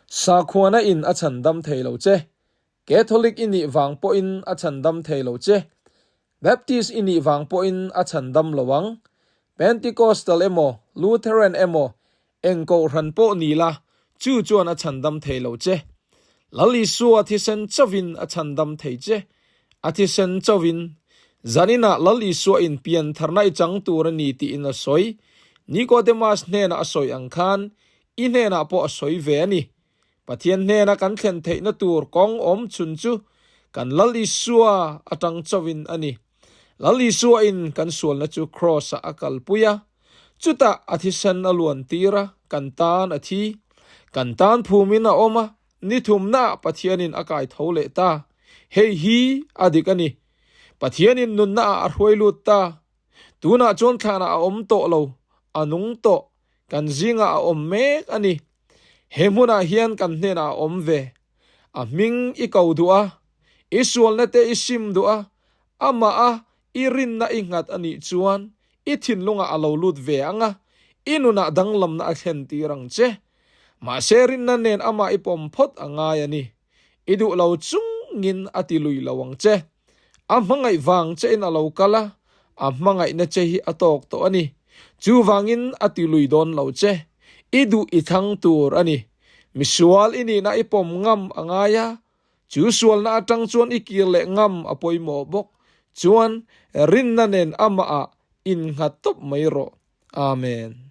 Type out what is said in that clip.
Sakhuana in a chhandam thei lo che. Catholic i nih vang pawhin a chhandam thei lo che. Baptist i nih vang pawhin a chhandam lo ang. Pentecostal emaw, Lutheran emaw, eng kohhran pawh ni la, chu chuan a chhandam thei lo che. Lal Isua thisen chauhin a chhandam thei che. A thisen chauhin. Zaninah Lal Isua in piantharna i chang tur a ni tiin a sawi. Nicodemus hnenah a sawi ang khan i hnenah pawh a sawi ve a ni. Pathian hnena kan thlen theihna tur kawng awm chhun chu kan Lal Isua atang chauhin a ni. Lal Isua in kan sualna chu Kraws ah a kalpui a, chutah a thisen a luan tir a, kan tan a thi. Kan tan phumin a awm a, ni thumnaah Pathianin a kai tho leh ta. Hei hi a dik a ni. Pathianin nunnaah a hruai lut ta. Tunah chuan thlanah a awm tawh lo, a nung tawh. Kan zingah a awm mek a ni. He hmunah hian kan hnenah a awm ve. A hming i ko duh a, i sualna te i sim duh a, amah a i rinna i nghat a nih chuan i thinlungah a lo lut ve ang a, i nunah danglamna a thlen tir ang che. Mahse rinna nen amah i pawm phawt a ngai a ni. I duh lo chungin a ti lui lo ang che. A hmangaih vang che in a lo kal a, a hmangaihna che hi a tawk tawh a ni. Chuvangin a ti lui dawn lo che. I duh i thlang tur a ni. Misual i nihna i pawm ngam a ngai a, chu sualna atang chuan i kir leh ngam a pawimawh bawk. Chuan, rinna nen amahah innghat tawp mai rawh. Amen.